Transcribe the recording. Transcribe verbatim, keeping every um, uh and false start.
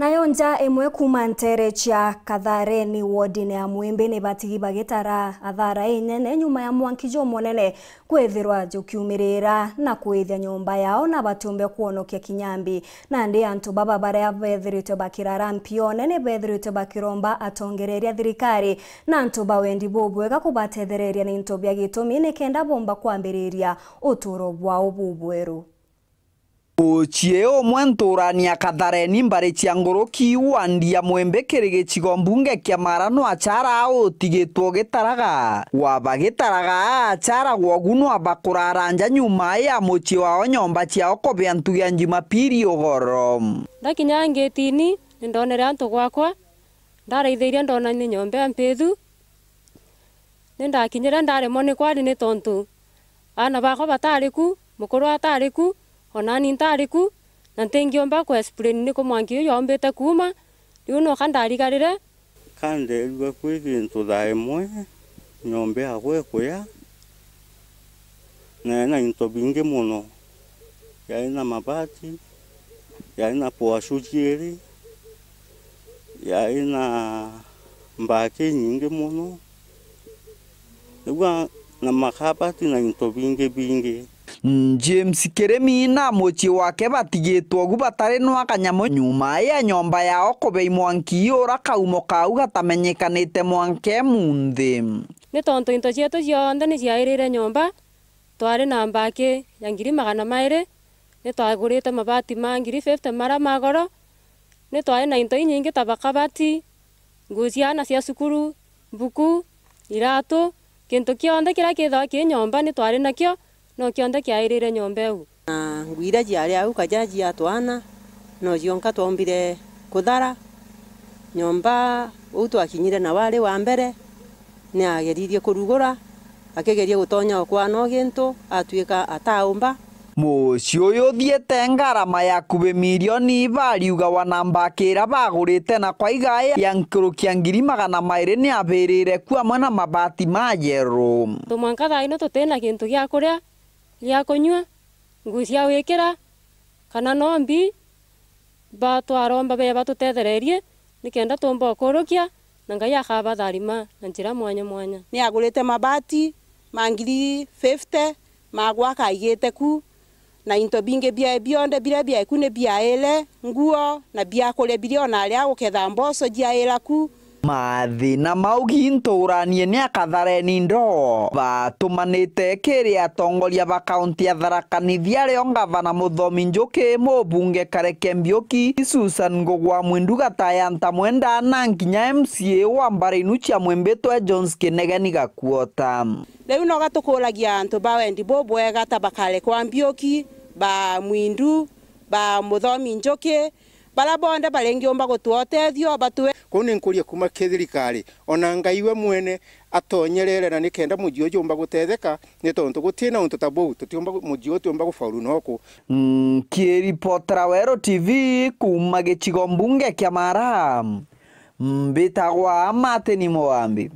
Nayo nja imwe kuuma nteere cia Kathareni wodine ya Mwimbi ni batigi bagitara athara inene nyuma ya mwanki jumunene kwithirwa jukiumirira na kwithia nyomba yao na batiumbe kwonokia kinya mbi. Nandi antu baba baria bethiritwe bakirara mpione ni bethiritwe bakiromba atongereria thirikari na antu ba wendi bubwega kubatethereria ni into bia gitumi nikenda bomba kwambiriria uturo bwao bubweru. Mucii umwe nturani ya Kathareni mbari cia nguruki wandi ya Mwimbi kiri gicigo mbunge kia Mara nwacharaa utigitwe ugitaraga. Waba gitaraga aacharagwa ugu nwaba kurara nja nyuma ya mucii wao nyomba ciao kubea ntugi ya Jumapili ugoro. Ndakinya ngitini, ni ndonere antu gwakwa, ndaraithiria ndona ni nyomba ya mpithu. Ni ndakinyire ndaremwa ni kwaria ni tontu aana bakwa batari ku, mukuru atari ku, o nani ntari ku, na ntingiumba ku explain niku mwanki uyu aumbite kuuma, riu noka ndarigarire. Kandeerua kwi gintu thaa imwe, nyomba yakwa ikuya, na ina into bingi mono. Yari na mabati, yari na poacu ciiri, yari na mbaki inyingi mono, nigua na makabati na into bingi bingi. James Kirimi na mucii wake batigitwe ugu batari nwa kanyamu nyuma ya nyomba yao kubei mwanki ura kaumo kau gatamenyekanite mwanka emunthi. Ni tontu into cietu cionthe ni ciairire nyomba, twari na mbaki ya ngiri magana mairi, ni twagurite mabati ma ngiri fifty mara ma goro, ni twari na into inyingi ta makabati, nguo cia aana cia cukuru, mbuku, iratu, kintu kionthe kiria kithagwa ki nyomba ni twari nakio, no kionthe kiairire nyomba iu. Na nguo iria ciari au kaja cia twana, no cionka twaumbire kuthara. Nyomba uu twakinyire na wari wa mbere, ni ageririe kurugura, akigeria gutonya o kwana o gintu, atwika ataumba. Mucii uyu uthiite ngarama ya akubi milioni iba ariugawa na mbaki iria bagurite na kwa igaya ya nkuruki ya ngiri magana mairi ni abirire ku amwe na mabati ma yeru. Tontu mwanka thaa ino tutina kintu gia kuria, gia kunyua, nguo cia gwikira, kana no mbi, batwaromba bee batutethererie, nikenda tuumba ukurukia, na Ngai akabatharima na njira mwanya mwanya. Ni agurite mabati ma ngiri fifty ma gwaka aigite ku, na into bingi bia bionthe biria biae ku ni biaire, nguo na biakuria biria ona aria aguketha mboco ciaira ku. Mathina mau ginturanie ni akathareni ndoo batumanite kiri atongoria ba kaunti ya Tharaka Nithi, ario ngavana Muthomi Njuki, mubunge Kareke Mbiuki, Susan Ngugi wa Mwindu Gataya Ntamwenda na nkinya M C A wa mbara inu cia Mwimbi twe Jones Kinegeni Gakuota. Riu no gatukuragia antu ba wendi bubwega ta ba Kareke wa Mbiuki, ba Mwindu, ba Muthomi Njuki, baria bonthe baringiumba gutua utethio batue. Kuu ni nkuria kuuma ki thirikari, ona Ngai we mwene atonyerere na nikenda muji uju umba gutetheka, ni tontu gutina untu ta buu, tutiumba gu-, muji uju utiumba gufaulu noku. Nkiripotera Weru T V kuuma gicigo mbunge kia Mara, mbitagwa Martin Mwambi.